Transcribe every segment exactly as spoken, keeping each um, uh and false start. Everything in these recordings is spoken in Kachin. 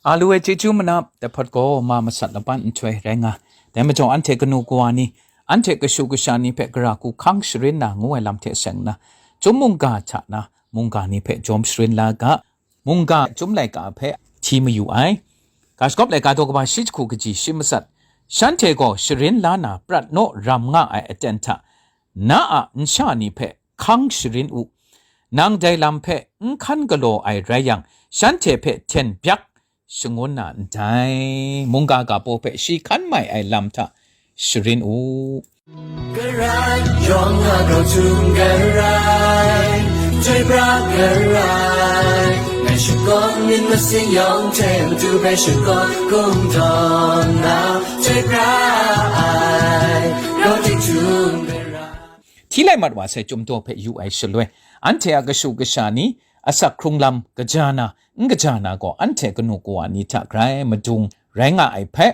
A lu ai chyeju manap, dai hpawt gaw ma masat laban nhtoi rai nga. Dai majaw anhte kanu kawa ni, anhte kashu kasha ni hpe gara hku hkang sharin na ngu ai lam hte seng nna, chyum mungga hta na mungga ni hpe jawm sharin la ga, mungga chyum laika hpe hti mayu ai. Ga shagawp laika daw kaba shi jahku kaji shi matsat, shanhte gaw sharin la na prat naw ram nga ai aten hta, na a nsha ni hpe hkang sharin u. Nang dai lam hpe n hkan galaw ai rai yang, shanhte hpe hten byak shangun na ndai. Mungga ga baw hpe shi hkan mai ai lam hta sharin u. Garai, yawng a grau htum garai, chyoi pra garai, ngai shakawn myit masin yawng hte matu hpe shakawn kungdawn na, chyoi pra ai, grau htum garai. Hti lai mat wa sai chyum daw hpe yu ai shaloi, anhte a kashu kasha ni asak hkrung lam kaja na, n kaja na gaw anhte kanu kawa ni hta grai madung rai nga ai hpe,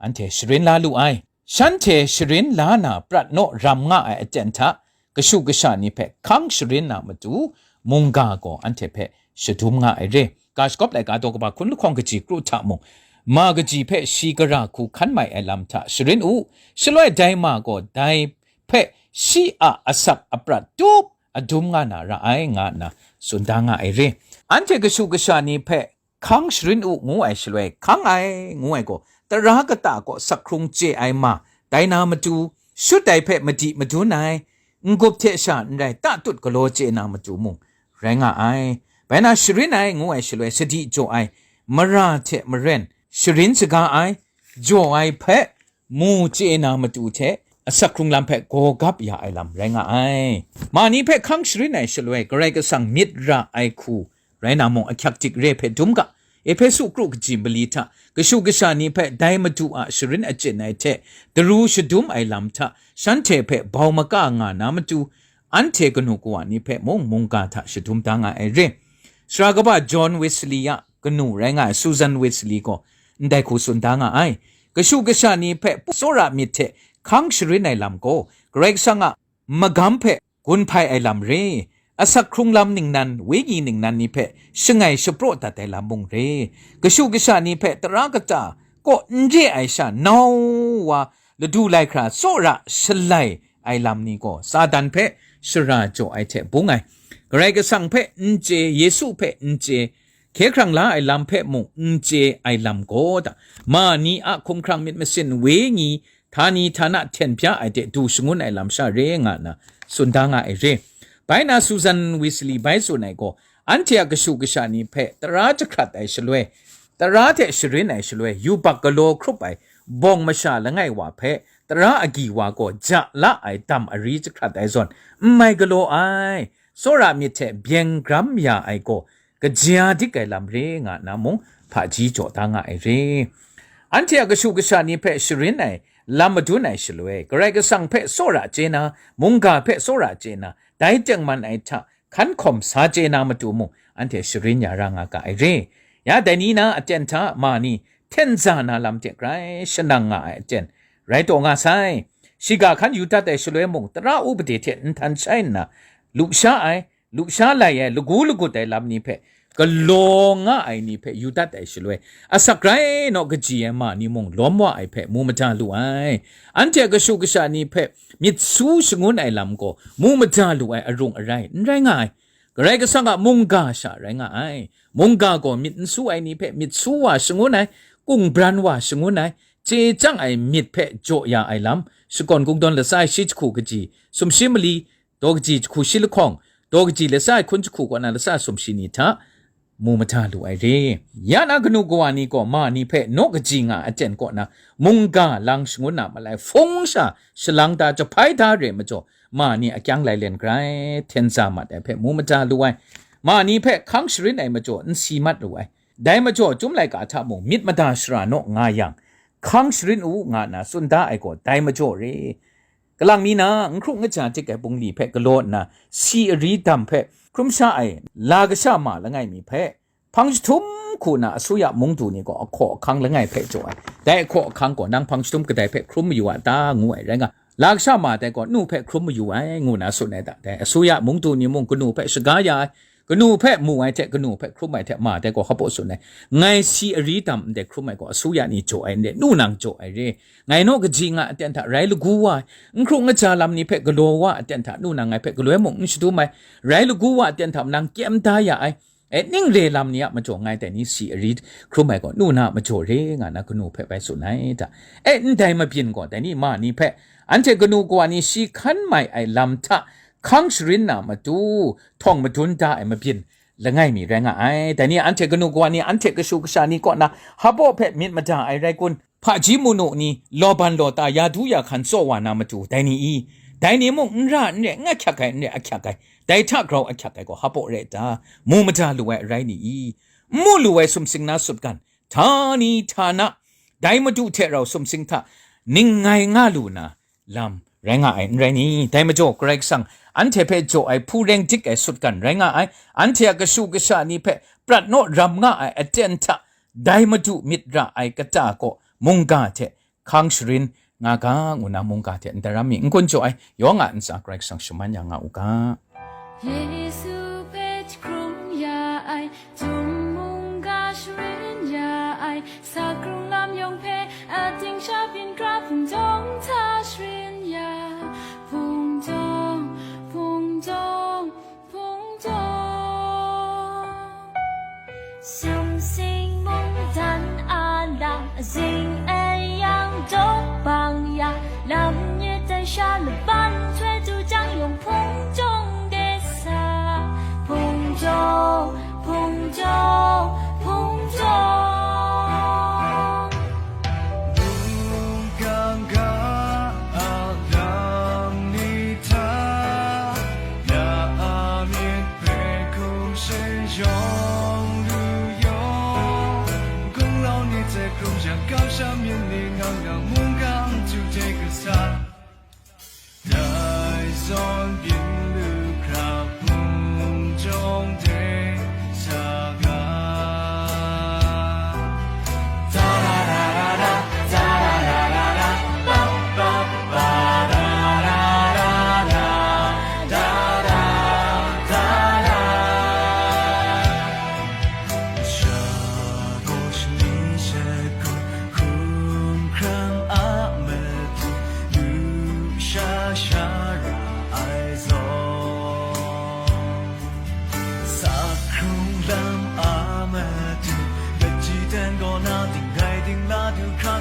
anhte sharin la lu ai. Shanhte sharin la na prat naw ram nga ai aten hta, kashu kasha ni hpe hkang sharin na matu, mungga gaw anhte hpe shadum nga ai re. Ga shagawp laika daw kaba hkun lahkawng kaji kru hta mung, ma kaji hpe shi gara hku hkan mai ai lam hta sharin u. Shaloi dai ma gaw dai hpe shi a asak aprat tup adum nga na ra ai, nga nna tsun da nga ai re. Anhte kashu kasha ni hpe hkang sharin u ngu ai shaloi, hkang ai ngu ai gaw, tara kata kaw sak hkrung chye ai ma, dai na matu, shut ai hpe madi madun ai, n-gup hte sha n rai tatut galaw chye na matu mung, rai nga ai. Bai na sharin ai ngu ai shaloi, sadi jaw ai, mara hte maren, sharin saga ai, jaw ai hpe, mu chye na matu hte, asak hkrung lam hpe gaw gap ya ai lam rai nga ai. Ma ni hpe hkang sharin ai shaloi, Karai Kasang myit ra ai hku rai na mung, ahkyak dik re hpe dum ga. Ehpesu kru kaji mali hta, kashu kasha ni hpe dai Madu a sharin achyin ai hte, daru shadum ai lam hta, shanhte hpe bau maka nga na matu, anhte kanu kawa ni hpe mung mungga hta shadum da nga ai re. Sara kaba John Wesley a kanu rai nga ai Susan Wesley gaw ndai hku tsun da nga ai. Kashu kasha ni hpe tsawra myit hte hkang sharin ai lam gaw, Karai Kasang a magam hpe gun hpai ai lam re, asak hkrung lam ningnan, wenyi ningnan ni hpe shangai shapraw dat ai lam mung re, kashu kasha ni hpe tara kata kaw n re ai sha nau wa ladu lai hkra tsawra shalai ai lam ni gaw, Satan hpe shara jaw ai hte bung ai, Karai Kasang hpe n chye, Yesu hpe n chye, hkye hkrang la ai lam hpe mung n chye ai lam gaw da, ma ni a hkumhkrang myit masin wenyi, htani htana hten bya ai de du shangun ai lam sha re nga nna tsun da nga ai re. Bai na Susan Wesley bai tsun ai gaw, anhte a kashu kasha ni hpe tara jahkrat ai shaloi, tara hte sharin ai shaloi, yubak galaw hkrup ai bawng masha langai wa hpe, tara agyi wa gaw ja la ai dam ari jahkrat ai zawn, n mai galaw ai, tsawra myit hte byeng gram ya ai gaw, kaja dik ai lam re nga nna mung hpaji jaw da nga ai re. Anhte a kashu kasha ni hpe sharin ai lam madun ai shaloi, Karai Kasang hpe tsawra chye na, mungga hpe tsawra chye na, dai tengman ai hta hkan hkawm sa chye na matu mung, anhte sharin ya ra nga ga ai re. Ya dai ni na aten hta ma ni hten za na lam hte grai shanang nga ai aten rai taw nga sai. Shiga hkan yu dat ai shaloi mung, tara upade hte nhtan shai nna, lusha ai, lusha lai ai, lagu lagut ai lam ni hpe galaw nga ai ni hpe yu dat ai shaloi, asak rai naw kaji ai ma ni mung lawm wa ai hpe mu mada lu ai. Anhte a kashu kasha ni hpe myit su shangun ai lam gaw mu mada lu ai arung arai n rai nga ai. Karai Kasang a mungga sha rai nga ai. Mungga gaw myit n su ai ni hpe myit su wa shangun ai, kungbran wa shangun ai, chye chyang ai myit hpe jaw ya ai lam, Shakawn Kungdawn latsa ai shi jahku kaji sumshi mali, daw kaji jahku shi lahkawng, daw kaji latsa ai hkun jahku kaw na latsa sumshi ni hta mu mada lu ai re. Ya na kanu kawa ni gaw ma ni hpe naw kaji nga aten kaw na mungga lang shangun na malai, hpung sha shalang da jahpai da re majaw, ma ni akyang lailen grai hten za mat ai hpe mu mada lu ai. Ma ni hpe hkang sharin ai majaw n si mat lu ai. Dai majaw, Chyum laika hta mung myit mada shara naw nga yang, hkang sharin u nga nna tsun da ai gaw dai majaw re. Kalang mi na, n hkru n kaja dik ai bungli hpe galaw nna, si ari dam hpe hkrum sha ai la kasha ma langai mi hpe, hpang jahtum hku na asuya mung du ni gaw ahkaw ahkang langai hpe jaw ai. Dai ahkaw ahkang gaw nang hpang jahtum kadai hpe hkrum mayu a ta, ngu ai rai nga. La kasha ma dai gaw nu hpe hkrum mayu ai, ngu na tsun ai ta. Dai asuya mung du ni mung kanu hpe shaga ya ai, Kanu hpe mu ai hte, kanu hpe hkrum ai hte ma dai gaw, hpaw tsun ai. Ngai si ari dam ndai hkrum ai gaw, asuya ni jaw ai ndai, nu nang jaw ai re. Ngai naw kaji nga aten hta rai lagu wa ai, n hkru n kaja lam ni hpe galaw wa aten hta, nu nang ngai hpe galoi mung n shadum ai, rai lagu wa aten hta nang kyem da ya ai. E, ning re lam ni a majaw ngai dai ni si ari hkrum ai gaw, nu na a majaw re nga na kanu hpe bai tsun ai ta. E, ndai mabyin gaw, dai ni ma ni hpe, anhte kanu kawa ni shi hkan mai ai lam hta hkang sharin na matu, htawng madun da ai mabyin langai mi rai nga ai. Dai ni anhte kanu kawa ni anhte kashu kasha ni kaw na hpaw hpe myit mada ai rai kun? Hpaji munu ni, lawban lawta, ya du ya hkan tsaw wa na matu, dai ni i? Dai ni mung n ra n re, n ahkyak ai, n re ahkyak ai, dai hta grau ahkyak ai gaw hpaw rai ta? Mu mada lu ai arai ni i? N mu lu ai sumsing na sutgan, htani htana, dai madu hte rau sumsing hta ning ngai nga lu na lam rai nga ai, n rai ni? Dai majaw, Karai Kasang anhte hpe jaw ai hpu reng dik ai sutgan rai nga ai, anhte a kashu kasha ni hpe prat naw ram nga ai aten hta, dai madu myit ra ai kata kaw mungga hte hkang sharin nga ga, ngu na mungga hte ndaram mi n-gun jaw ai, yawng a ntsa Karai Kasang shaman ya nga u ga. Yesu hpe hkrum ya ai, Tum mungga sharin ya ai, sakrung lam yawng hpe ating sha byin kra hpungtawng hta sharin ya, hpungtawng, hpungtawng, hpungtawng. Sumsing mungdan a lam, azing ayang dawk bang ya, lam nyet ai sha laban htoi du jang yawng hpungtawng de sa, hpungtawng, hpungtawng, hpungtawng. Mungkan ga a lam ni hta, ya a myit hpe hkrum seng yawng lu yawng, gunglau ni hte hkrum yang, kau sha myit ni ngang yang, mungkan matu hte kasa. Dai zawn byin lu hkra hpungtawng de sa ga. Masha gaw shani sha hkrum, hkrum hkrang a matu, lusha sha ra ai zawn. Sakrung lam a matu, kaji dan gaw na ding rai ding la du hkra